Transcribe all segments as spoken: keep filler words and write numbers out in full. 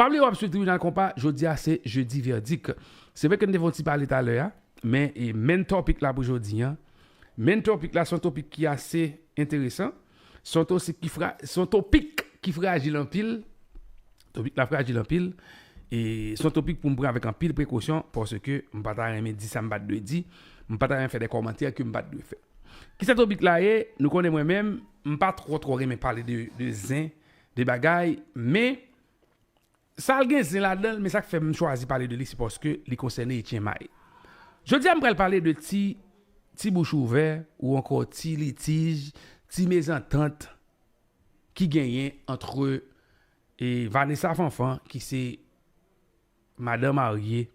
Pa bliye w ap swiv Tribinal Konpa, jodi a se jedi vèdik. Se vre ke n te fè yon ti pale talè a, men e main topic la pou jodi a. Main topic la se yon topik ki ase enteresan. Se yon topik ki fra, se yon topik ki frajil anpil. Topik la frajil anpil. E se yon topik pou m pran avèk anpil prekosyon, paske m pa ta renmen di sa m pa t dwe di. M pa ta renmen fè de kòmantè ke m pa t dwe fè. Kisa topik la ye? Nou konnen mwen menm, m pa twò twò renmen pale de, de zen, de bagay, men sa l gen zen ladan l, men sa k fè m chwazi pale de li, se paske li konsène Etienne May. Jodi a, m pral pale de ti, ti bouch ouvè, ou ankò ti litij, ti mezantant ki genyen antre e Vanessa Fanfan, ki se madan marye,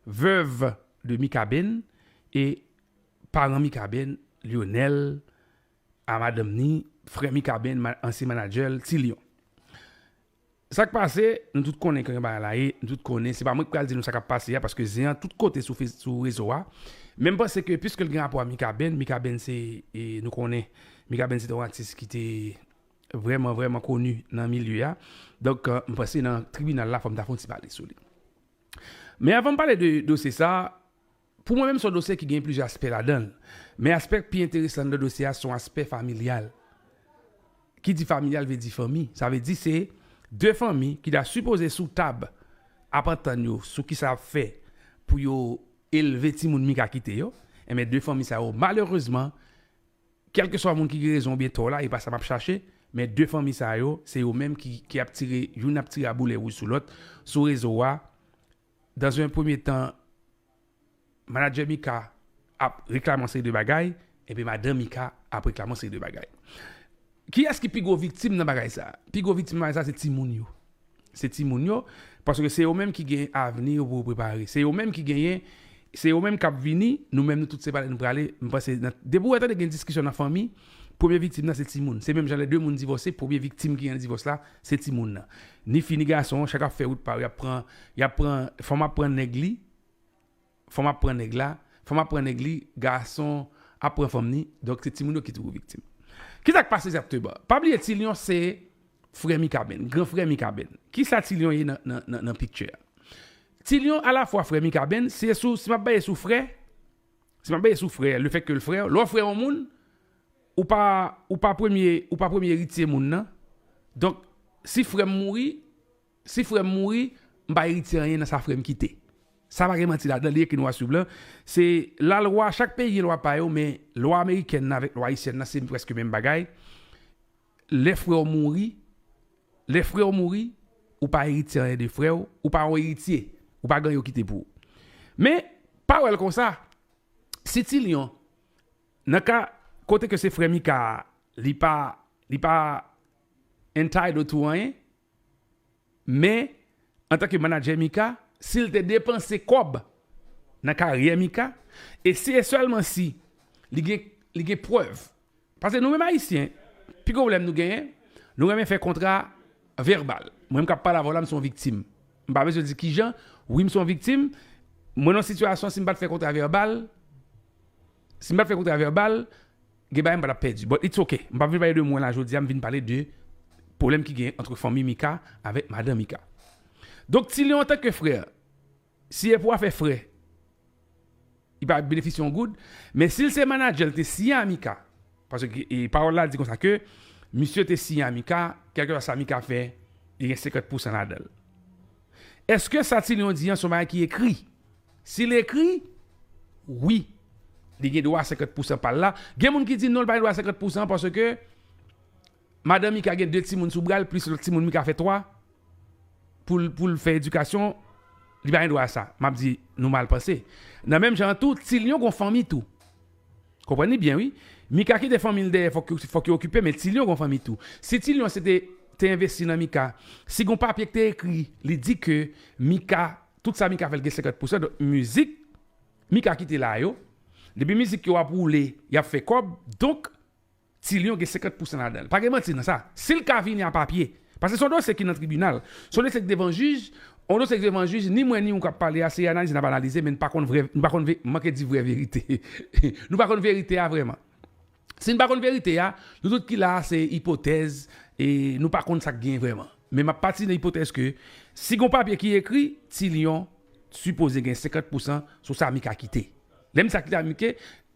veuve de Mikaben, e paran Mikaben, Lionel, a madanm ni, frè Mikaben, ma, ansyen manadjè l, Ti Lyon. Sa k pase, nou tout konnen kòman bagay la ye, nou tout konnen, se pa mwen ki pral di nou sa k ap pase a, paske zen an tout kote sou, sou rezo a. Men m panse ke, piske l gen rapò a Mikaben, Mikaben se, e, nou konnen, Mikaben se te yon atis ki te vrèman, vrèman koni nan milye a. Donk, e, m panse nan tribinal la, fò m ta fè yon ti pale sou li. Men avan m pale de dosye sa, pou mwen menm, se yon dosye ki gen plizyè aspè ladan l. Men aspè ki pi enteresan nan dosye a, se yon aspè familyal. Ki di familyal vle di fanmi. Sa vle di se de fanmi ki ta sipoze sou tab ap antann yo sou kisa y ap fè pou yo elve timoun Mika kite yo. Enben, de fanmi sa yo, malerezman, kèlkeswa moun ki gen rezon oubyen tò la, e pa sa m ap chache, men de fanmi sa yo, se yo menm ki, ki ap tire, youn ap tire a boulè wouj sou lòt, sou rezo a. Dans un premier temps, manadjè Mika ap reklame yon seri de bagay, epi madanm Mika ap reklame yon seri de bagay. Kiyès ki pi gwo viktim nan bagay sa? Pi gwo viktim nan bagay sa, se timoun yo. Se timoun yo, paske se yo menm ki gen avni yo pou yo prepare. Se yo menm ki genyen, se yo menm k ap vini, nou menm nou tout se pale nou prale. M panse, nan, depi w wè tande gen diskisyon nan fanmi, premye viktim nan se timoun. Se menm jan lè de moun divòse, premye viktim ki gen nan divòs la, se timoun nan. Ni fi ni gason, chak ap fè wout pa yo, y ap pran, y ap pran, fanm ap pran nèg li, fanm ap pran nèg la, fanm ap pran nèg li, gason ap pran fanm ni, donk se timoun yo ki tou viktim. Kisa k pase egzakteman? Pa bliye Ti Lyon se frè Mikaben, gran frè Mikaben. Kisa Ti Lyon ye nan, nan, nan, nan picture a? Ti Lyon alafwa frè Mikaben, se sou, si m ap baye sou frè, si m ap baye sou frè, lefètke l frè, lè w frè yon moun, ou pa, ou pa premye, ou pa premye eritye moun nan. Donk, si frè m mouri, si frè m mouri, m pa eritye anyen nan sa frè m kite. Sa pa gen manti ladan, li ekri nwa sou blan. Se lalwa, chak peyi gen lwa pa yo, men lwa amerikèn nan avèk lwa ayisyèn nan, se prèske menm bagay. Lè frè w mouri, lè frè w mouri, ou pa eritye anyen de frè w, ou pa yon eritye, ou pa gen anyen yo kite pou ou. Men, pa wè l konsa, si Ti Lyon, nan ka kote ke se frè Mika a, li pa, li pa entitled to anyen, men, antanke manadjè Mika, si l te depanse kòb nan karyè Mika, e si e sèlman si li gen, li gen prèv. Paske nou menm Ayisyen, pi gwo pwoblèm nou genyen, nou renmen fè kontra vèbal. Mwen menm k ap pale avè w la, m se yon viktim. M pa bezwen di kijan, wi, m se yon viktim. Mwen nan sitiyasyon, si m pa t fè kontra vèbal, si m pa t fè kontra vèbal, gen bagay m pa t ap pèdi. But it's okay. M pa vin pale de mwen la jodi a, m vin pale de pwoblèm ki gen ant fanmi Mika avèk madan Mika. Donk, Ti Lyon antanke frè, si e pou afè frè, li pa benefisye yon goud, men si l se manadjè, l te siyen a Mika, paske e, pawòl la di konsa ke misye te siyen a Mika, kèlkeswa sa Mika fè, li gen senkant pousan ladan l. Èske sa Ti Lyon di an se yon bagay ki ekri? Si l ekri, wi, li gen dwa a senkant pousan pa l la. Gen moun ki di non, li pa gen dwa a senkant pousan paske madan Mika gen de timoun sou bra l, plis lòt timoun Mika fè twa pou l, pou l fè edikasyon, li pa gen dwa a sa. M ap di, nou mal panse. Nan menm jan an tou, Ti Lyon gon fanmi tou. Konprann li byen, wi. Mika kite fanmi l dèyè, fòk, fòk yo okipe, men Ti Lyon gon fanmi tou. Si Ti Lyon se te, te envesti nan Mika, si gon papye ki te ekri, li di ke Mika, tout sa Mika fè, l gen senkant pousan, donk mizik Mika kite la yo, depi mizik yo ap woule, y ap fè kòb, donk Ti Lyon gen senkant pousan ladan l. Pa gen manti nan sa. Si l ka vini a papye, paske se yon dosye ki nan tribinal, se yon dosye ki devan jij, yon dosye ki devan jij, ni mwen ni ou k ap pale a, se analize n ap analize, men n pa konn vrè, n pa konn ve-, manke di vrè verite. Nou pa konn verite a vrèman. Si n pa konn verite a, nou tout ki la a, se ipotèz, e nou pa konn sa k gen vrèman. Men m ap pati nan ipotèz ke Si gon papye ki ekri, Ti Lyon sipoze gen senkant pousan sou sa Mika kite. Lè m di sa kite, Mika,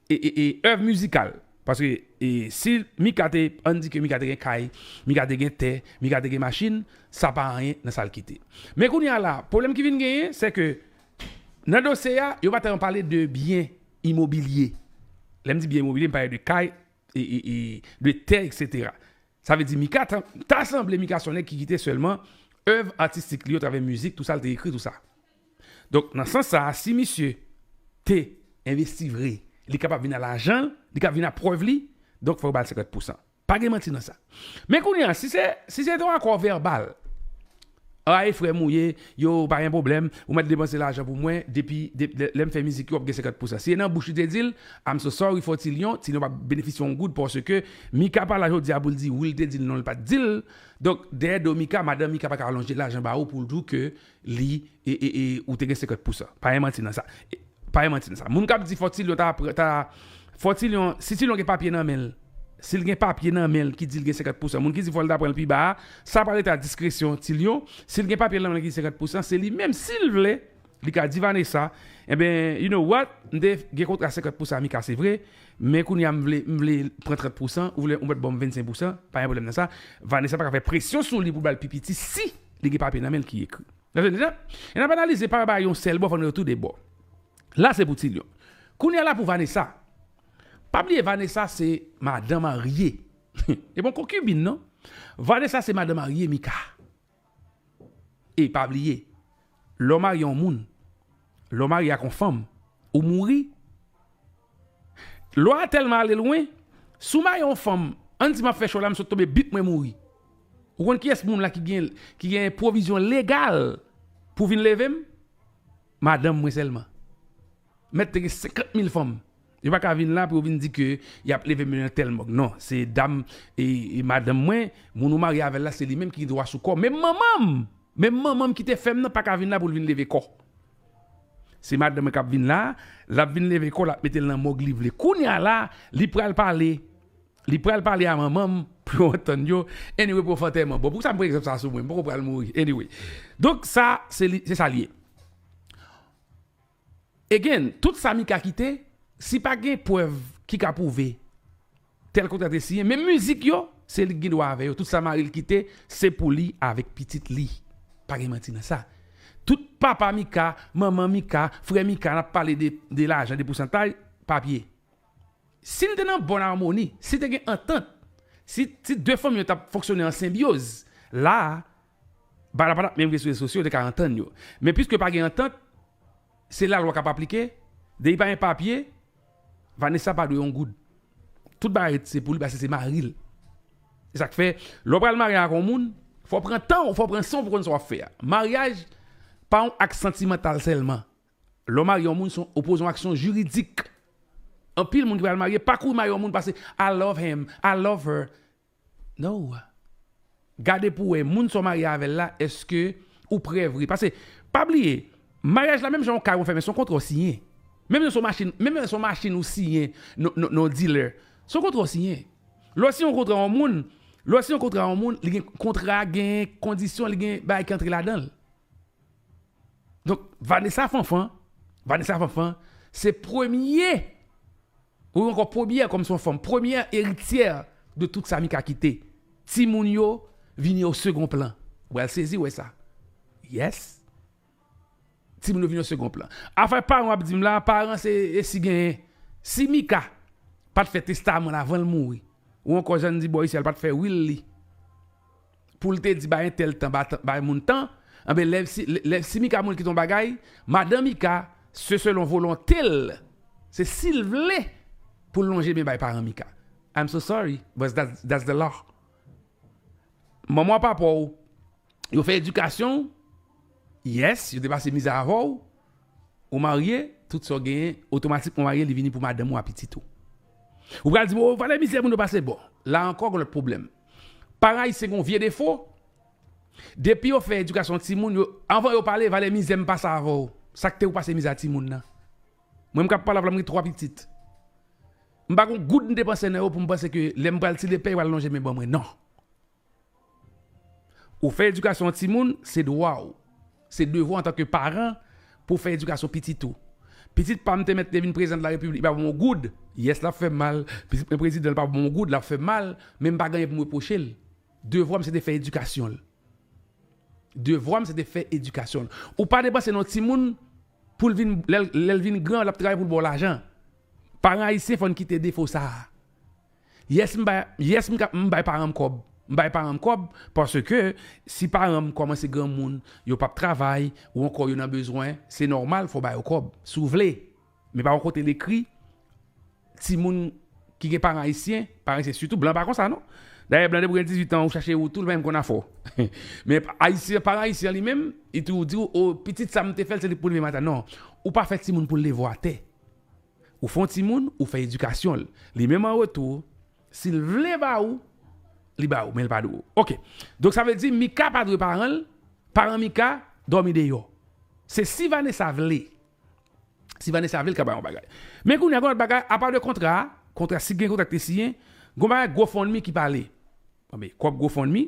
e, e, e, èv mizikal. Paske e, si Mika te, ann di ke Mika te gen kay, Mika te gen tè, Mika te gen machin, sa pa anyen nan sa l kite. Men kounye a la, pwoblèm ki vin genyen, se ke nan dosye a, yo pa tèlman pale de byen imobilye. Lè m di byen imobilye, m pale de kay, e, e, e, de tè, etsetera. Sa vle di Mika ta, ta sanble Mika se yon nèg ki kite sèlman èv atistik li yo, atravè mizik, tou sa l te ekri, tou sa. Donk, nan sans sa a, si misye te envesti vre, li kapab vin a lajan, li kapab vin a prèv li, donk fò yo ba l senkant pousan. Pa gen manti nan sa. Men kounye a, si se, si se te yon akò vèbal, ay, frè m ou ye, yo, pa gen pwoblèm, ou mèt depanse lajan pou mwen, depi, de, de, lè m fè mizik yo, w ap gen senkant pousan. Si e nan bouch li te di l, I'm so sorry for Ti Lyon, Ti Lyon p ap benefisye yon goud, paske Mika pa la jodi a pou l di wi, l te di l non, l pa t di l. Donk, dèyè do Mika, madanm Mika pa ka lonje lajan ba ou pou l di w ke li, e, e, e, ou te gen senkant pousan. Pa gen manti nan sa. E, pa gen manti nan sa. Moun k ap di fò Ti Lyon ta, ta, fò Ti Lyon, si Ti Lyon gen papye nan men l, si l gen papye nan men l ki di l gen senkant pousan, moun ki di fò l ta pran l pi ba a, sa pral rete a diskresyon Ti Lyon. Si l gen papye nan men l ki di senkant pousan, se li menm, si l vle, li ka di Vanessa, enben, you know what, m te gen kontra senkant pousan a Mika, se vre, men kounye a m vle, m vle pran trant pousan, ou vle, ou mèt ban m vennsenk pousan, pa gen pwoblèm nan sa. Vanessa pa ka fè presyon sou li pou l ba l pi piti si li gen papye nan men l ki ekri. N ap analize pa bay yon sèl bò, fò n wè tou de bò. La se pou Ti Lyon. Kounye a la pou Vanessa. Pa bliye Vanessa se madan marye. E bon konkibin non. Vanessa se madan marye Mika. E pa bliye, lè w marye yon moun, lè w marye ak yon fanm, ou mouri. Lwa a tèlman ale lwen, si w marye yon fanm, ann di m ap fè cho la, m sot tonbe bip mwen mouri. Ou konn kiyès moun la ki gen, ki gen pwovizyon legal pou vin leve m? Madanm mwen sèlman. Mèt te gen senkant mil fanm. Yo pa ka vin la pou yo vin di ke y ap leve m nan tèl mòg. Non, se dam e, e madanm mwen, moun ou marye avè l la, se li menm ki gen dwa sou kò. Menm manman m, menm manman m ki te fè m nan pa ka vin la pou l vin leve kò. Se madanm mwen k ap vin la, l ap vin leve kò, l ap mete l nan mòg li vle. Kounye a la, li pral pale. Li pral pale a manman m pou yo antann yo. Anyway, pou yo fè antèman. Bon, poukisa m pran egzanp sa sou mwen? M poko pral mouri. Anyway. Donk, sa, se li, se sa l ye. Again, tout sa Mika kite, si pa gen prèv ki ka pwouve tèl kontra te siyen, menm mizik yo, se li ki gen dwa avè yo. Tout sa mari l kite, se pou li avèk pitit li. Pa gen manti nan sa. Tout papa Mika, manman Mika, frè Mika, n ap pale de, de lajan, de pousantay, papye. Si n te nan bòn amoni, si te gen antant, si, si de fanmi yo t ap fonksyone an senbyoz, la a, bagay la pa t ap menm rive sou rezo sosyo, yo te ka antann yo. Men piske pa gen antant, se lalwa k ap aplike, depi pa gen papye, Vanessa pa dwe yon goud. Tout bagay se pou li, paske se mari l. Se sa k fè, lè w pral marye ak yon moun, fò w pran tan w, fò w pran san w pou w konn sa w ap fè a. Maryaj pa yon ak santimantal sèlman. Lè w marye yon moun, se yon, ou poze yon aksyon jiridik. Anpil moun ki pral marye pa kouri marye yon moun paske I love him, I love her. No. Gade pou w wè, moun sa w marye avè l la, èske ou prè vre? Paske, pa bliye, maryaj la, menm jan yon kay ou fèmen, se yon kontra w siyen. Menm jan se yon machin, menm jan se yon machin ou siyen, non, non, non dealer. Se yon kontra w siyen. Lè w siyen yon kontra yon moun, lè w siyen yon kontra yon moun, li gen kontra, gen kondisyon, li gen bagay ki antre ladan l. Donk, Vanessa Fanfan, Vanessa Fanfan, se premye, ou ankò premyè kòm se yon fanm, premyè erityè de tout sa Mika kite. Timoun yo vini o segon plan. Ou pral sezi wè sa. Yes. Timoun yo vini o segon plan. Afè paran w ap di m la, paran se e si genyen. Si Mika pa t fè testaman l avan l mouri, ou ankò jan n di bò isi a, l pa t fè will li. Pou l te di bay entèl tan, ba tan, bay moun tan, anben lè si, lè, lè si Mika mouri kite yon bagay, madan Mika, se selon volonte l, se si l vle pou l lonje men bay paran Mika. I'm so sorry, but that's, that's the law. Manman w, papa w, yo fè edikasyon w, yes, yo te pase mizè avè w, ou marye, tout sa w genyen, otomatikman w marye, li vini pou madanm ou a pitit ou. Ou pral di m, o, valè mizè moun yo pase. Bon, la ankò, gen lòt pwoblèm. Paran ayisyen gen yon vye defo, depi yo fè edikasyon timoun yo, anvan yo pale, valè mizè m pase avè w. Sa k te ou pase mizè a timoun nan? Mwen, m k ap pale avè w la, m gen twa pitit. M pa gen yon goud m depanse nan yo pou m panse ke lè m pral tire pè, yo pral lonje men ban mwen. Non. Ou fè edikasyon yon timoun, se dwa w. Se devwa antanke paran pou w fè edikasyon pitit ou. Pitit pa m te mèt te vin prezidan de la repiblik, li pa ban m yon goud. Yes, l ap fè m mal. Pitit mwen prezidan, li pa ban m yon goud, l ap fè m mal. Men m pa gen anyen pou m repwoche l. Devwa m se te fè edikasyon l. Devwa m se te fè edikasyon l. Ou pa depanse nan yon timoun pou l vin, lè l, lè l vin gran, l ap travay pou l ba w lajan. Paran ayisyen, fò n kite defo sa a. Yes, m bay, yes, m ka, m bay paran m kòb. M bay paran m kòb paske si paran m kòmanse granmoun, yo p ap travay, ou ankò yo nan bezwen, se nòmal, fò w ba yo kòb, si w vle. Men pa yon kote l ekri, timoun ki gen paran ayisyen, paran ayisyen sitou, blan pa konsa non. Dayè, blan depi w gen dizuit an, ou chache wout ou, li pa menm konn afè w. Men ayisyen, paran ayisyen li menm, li toujou di w, o, pitit sa m te fè l, se li pou leve maten. Non, ou pa fè timoun pou l leve w atè. Ou fè yon timoun, ou fè edikasyon l. Li menm an retou, si l vle ba ou, li ba ou, men l pa dwe. Oke. Donk sa vle di Mika pa dwe paran l, paran Mika dòmi deyò. Se si Vanessa vle. Si Vanessa vle, l ka bay yon bagay. Men kounye a, gen yon lòt bagay, apa de kontra a, kontra, si gen kontra ki te siyen, gen yon bagay GoFundMe ki pale. Anben, kòb GoFundMe.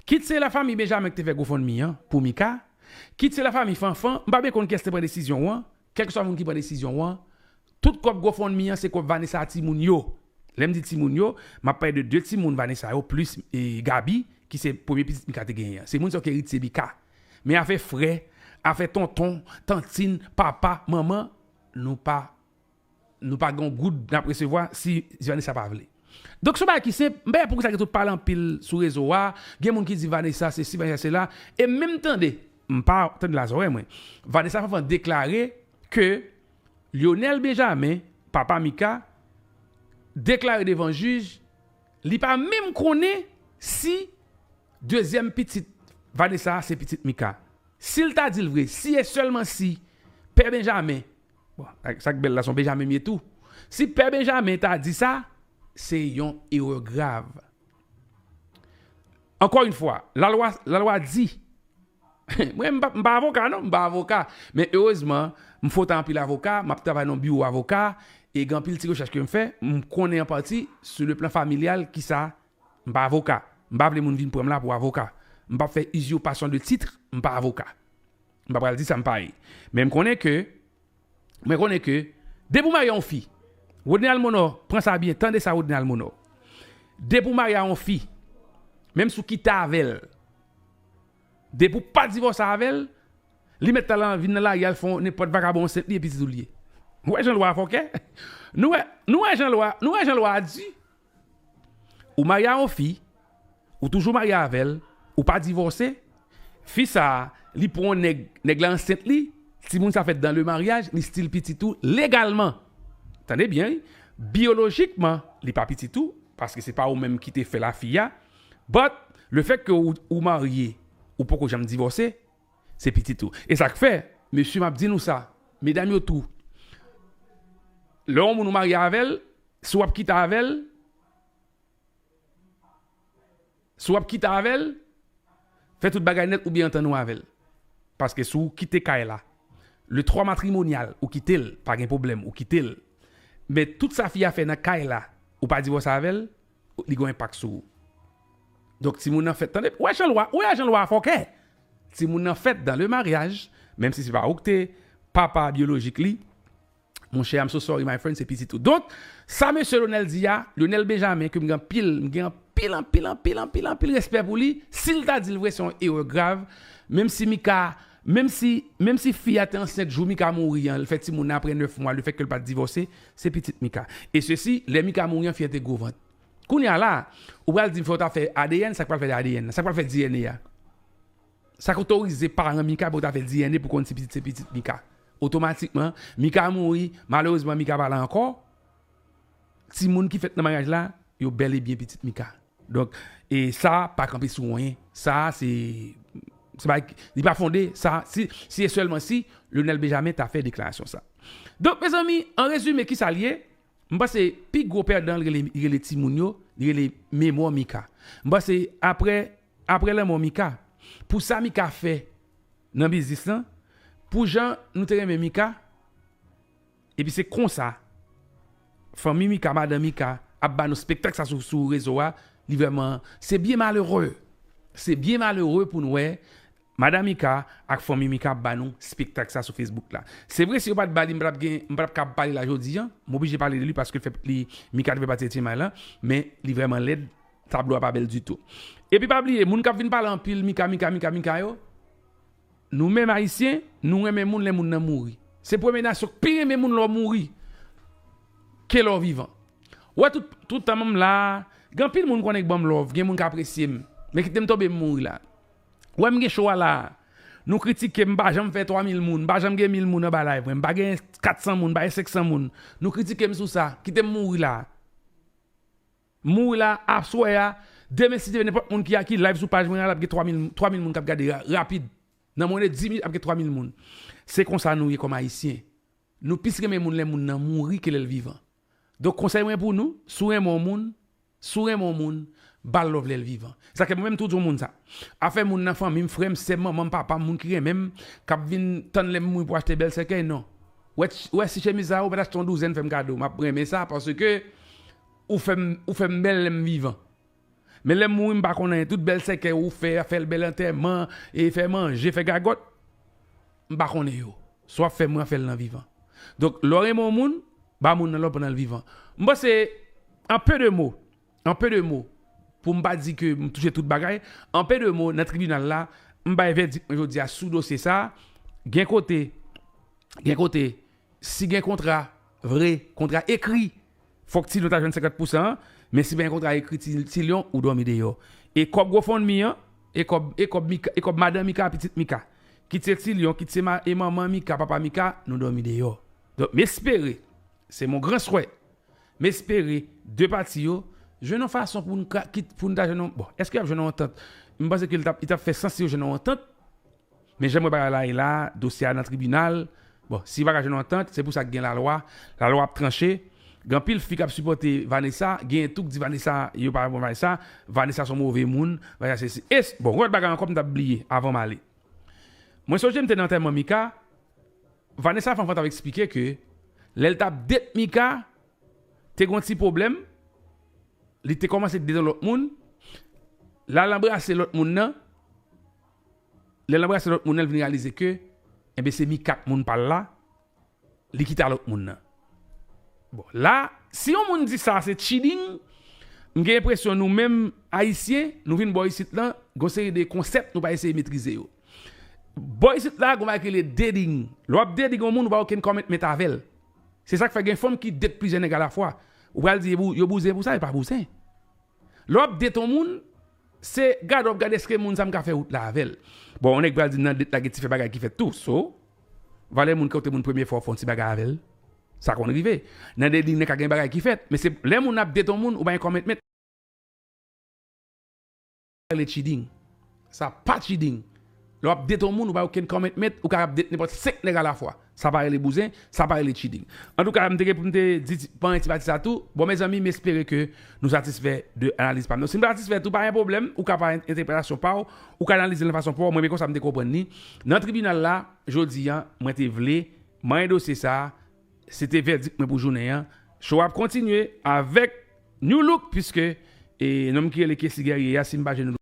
Kit se lafanmi Benjamen ki te fè GoFundMe an pou Mika, kit se lafanmi Fanfan, m pa byen konn kiyès te pran desizyon an, kèlkeswa moun ki pran desizyon an, tout kòb GoFundMe an se kòb Vanessa a timoun yo. Lè m di timoun yo, m ap pale de de timoun Vanessa yo, plis, e, Gaby, ki se premye pitit Mika te genyen an. Se moun sa yo ki eritye Mika. Men afè frè, afè tonton, tantin, papa, manman, nou pa nou pa gen yon goud n ap resevwa si Vanessa pa vle. Donk, se yon bagay ki senp, m pa wè poukisa gen tout pale anpil sou rezo a, gen moun ki di Vanessa se si, Vanessa se la, e m menm tande, m pa tande la zòrèy mwen, Vanessa Fanfan deklare ke Lionel Benjamin, papa Mika, deklare devan jij, li pa menm konnen si dezyèm pitit Vanessa a se pitit Mika. Si l ta di l vre, si e sèlman si Pè Benjamen, bon, sa k bèl la, se yon Benjamen m ye tou. Si Pè Benjamen ta di sa, se yon erè grav. Ankò yon fwa, lalwa, lalwa di, mwen, m pa, m pa avoka, non, m pa avoka. Men erezman, m fwote anpil avoka, m ap travay nan biwo avoka, e gen anpil ti rechèch ke m fè, m konnen an pati, sou le plan familial, kisa, m pa avoka. M pa vle moun vin pran m la pou avoka. M p ap fè usurpation de titre, m pa avoka. M pa pral di sa m pa ye. Men m konnen ke, mwen konnen ke, depi w marye yon fi, Rodney Almonor, pran sa byen, tande sa Rodney Almonor. Depi w marye a yon fi, menm si w kite avè l, depi w pa divòse avè l, li mèt al vin nan lari al fè nenpòt vagabon ansent li e pitit ou l ye. Ou wè jan lwa a fòkè? Nou wè, nou wè jan lwa, nou wè jan lwa a di? Ou marye a yon fi, ou toujou marye avè l, ou pa divòse, fi sa a, li pran yon nèg, nèg la ansent li, timoun sa fèt dans le mariage, li still pitit ou legalman. Tande byen, wi. Biyolojikman, li pa pitit ou, paske se pa ou menm ki te fè lafi a. But, le fait que ou, ou marye, ou poko janm divòse, se pitit ou. E sa k fè, mesye, m ap di nou sa, medam yo tou, lè yon moun ou marye avè l, si w ap kite avè l, si w ap kite avè l, fè tout bagay nèt oubyen antann ou avè l. Paske si w kite kay la, le twa matrimonyal, ou kite l, pa gen pwoblèm, ou kite l. Men tout sa fi a fè nan kay la, ou pa divòse avè l, li gen yon enpak sou ou. Donk, timoun nan fèt, tande, ou wè jan lwa, ou wè jan lwa a fòkè. Timoun nan fèt dans le mariage, menm si se pa ou ki te papa biyolojik li, monchè, I'm so sorry, my friend, se pitit ou. Donk, sa mesye Lionel di a, Lionel Benjamin, ke m gen anpil, m gen anpil, anpil, anpil, anpil, anpil respè pou li, si l ta di l vre, se yon erè grav. Menm si Mika, menm si, menm si fi a te ansent jou Mika mouri an, l fè timoun nan apre nèf mwa, le fait que l pa t divòse, se pitit Mika. E sesi, lè Mika mouri an, fi a te gwo vant. Kounye a la, ou pral di m fò w ta fè A D N, sa k pral fè A D N nan? Sa k pral fè D N A a? Sa k otorize paran Mika pou yo ta fè D N A pou konn si pitit se pitit Mika? Otomatikman, Mika mouri, malerezman, Mika pa la ankò. Timoun ki fèt nan maryaj la, yo bèl e byen pitit Mika. Donk, e sa pa kanpe sou anyen. Sa, se, se pa, li pa fonde. Sa, si, si e sèlman si Lionel Benjamin ta fè deklarasyon sa. Donk, mezanmi, an rezime, kisa l ye? M panse pi gwo pèdan, li rele, li rele timoun yo, li rele memwa Mika. M panse apre, apre lanmò Mika, pou sa Mika fè nan biznis lan, pou jan nou te renmen Mika, epi se konsa, fanmi Mika, madanm Mika, ap ba nou spektak sa sou, sou rezo a, li vrèman, se byen malere. Se byen malere pou n wè, Madan Mika ak fanmi Mika ap ba nou spektak sa sou Facebook la. Se vre, si yo pa t ba li, m pa t ap gen, m pa t ap ka pale la jodi an. M oblije pale de li paske l fè, li, Mika te fè pati de T M I la, men li vrèman lèd. Tablo a pa bèl ditou. Epi pa bliye, moun k ap vin pale anpil Mika, Mika, Mika, Mika yo, nou menm Ayisyen, nou renmen moun lè moun nan mouri. Se premye nasyon k pi renmen moun lè w mouri ke lè w vivan. Ou wè, tout, tout tan m la, gen anpil moun konnen k ban m love, gen moun k apresye m. Men kite m tonbe m mouri la. Ou wè m gen cho a la. Nou kritike m, m pa janm fè twa mil moun, m pa janm gen mil moun anba live mwen, m pa gen kat san moun, m pa gen senk san moun. Nou kritike m sou sa, kite m mouri la. M mouri la, aswè a, demen si Dye vle, nenpòt moun ki a, ki live sou paj mwen an, l ap gen twa mil, twa mil moun k ap gade ra-, rapid. Nan mwens de dis minit, ap gen twa mil moun. Se konsa nou ye kòm Ayisyen. Nou plis renmen moun lè moun nan mouri ke lè l vivan. Donk, konsèy mwen pou nou, si w renmen yon moun, si w renmen yon moun, ba l love lè l vivan. Sa ke mwen menm tou di yon moun sa. Afè moun nan fanmi m, frè m, sè m, manman m, papa m, moun ki renmen m, k ap vin tann lè m mouri pou achte bèl sèkèy, non. Ou wè, ou wè si chemiz sa a, ou mèt achte yon douzèn, fè m kado. M ap renmen sa, paske ou fè m, ou fè m bèl lè m vivan. Men lè m mouri, m pa konn anyen. Tout bèl sèkèy ou fè, fè l bèl antèman, e fè manje, fè gagòt, m pa konnen yo. Si w ap fè mwen, fè l nan vivan. Donk, lè w renmen yon moun, ba moun nan love pandan l vivan. M panse, an pe de mo, an pe de mo, pou m pa di ke m touche tout bagay, an pe de mo, nan tribinal la, m bay vèdik mwen jodi a sou dosye sa a, gen kote, gen kote, si gen kontra vre, kontra ekri, fòk Tilyon ta jwenn senkant pousan an, men si pa gen kontra ekri, Ti-, Tilyon, ou dòmi deyò. E kòb GoFundMe an, e kòb, e kòb Mika, e kòb madan Mika, pitit Mika. Kit se Tilyon, kit se ma-, e manman Mika, papa Mika, nou dòmi deyò. Donk, m espere, se mon gran swè, m espere de pati yo jwenn yon fason pou n ka, kit, pou n ta jwenn yon, bon, èske y ap jwenn yon antant? M panse ke li t ap, li t ap fè sans si yo jwenn yon antant, men jan m wè bagay la ye la, dosye a nan tribinal. Bon, si yo pa ka jwenn yon antant, se pou sa k gen lalwa. Lalwa ap tranche. Gen anpil fi k ap sipòte Vanessa, genyen tou k di Vanessa, yo pa bon Vanessa, Vanessa se yon move moun, Vanessa se si. E, bon, yon lòt bagay ankò m t ap bliye avan m ale. Mwen sonje m te nan antèman Mika, Vanessa Fanfan t ap eksplike ke lè l t ap date Mika, te gen yon ti pwoblèm, li te kòmanse date yon lòt moun, l al anbrase lòt moun nan, lè l anbrase lòt moun nan, l vin reyalize ke, enben, se Mika k moun pa l la, li kite a lòt moun nan. Bon, la, si yon moun di sa se cheating, m gen enpresyon nou menm Ayisyen, nou vin bò isit lan, gen yon seri de konsèp nou pa eseye metrize yo. Bò isit la, gen yon bagay ki rele dating. Lè w ap dating yon moun, ou pa okenn commitment avè l. Se sa k fè gen fanm ki date plizyè nèg alafwa. Ou pral di yo bou-, yo bouzen pou sa, yo pa bouzen. Lè w ap date yon moun, se gade w ap gade èske moun sa m ka fè wout la avè l. Bon, yon nèg pral di nan date la gen ti fè bagay ki fèt tou. So, valè moun kote moun premye fwa w fè yon ti bagay avè l. Sa konn rive. Nan dating nan ka gen bagay ki fèt. Men se lè moun ap date yon moun, ou pa gen commitment. Sa rele cheating. Sa pa cheating. Lè w ap date yon moun, ou pa okenn commitment, ou ka ap date nenpòt senk nèg alafwa. Sa pa rele bouzen, sa pa rele cheating. Antouka, m te gen pou m te di ti, panyen ti pati sa tou. Bon, mezanmi, m espere ke nou satisfè de analiz pa m. Donk, si m pa satisfè tou, pa gen pwoblèm, ou ka pa entèpretasyon pa w, ou ka analize l nan fason pa w, mwen men konsa m te konprann li. Nan tribinal la, jodi a, mwen te vle, manyen dosye sa, se te vèdik mwen pou jounen an. Show ap kontinye avèk New Look, piske, e, nonm ki rele Kessy Guerrier a, si m pa jwenn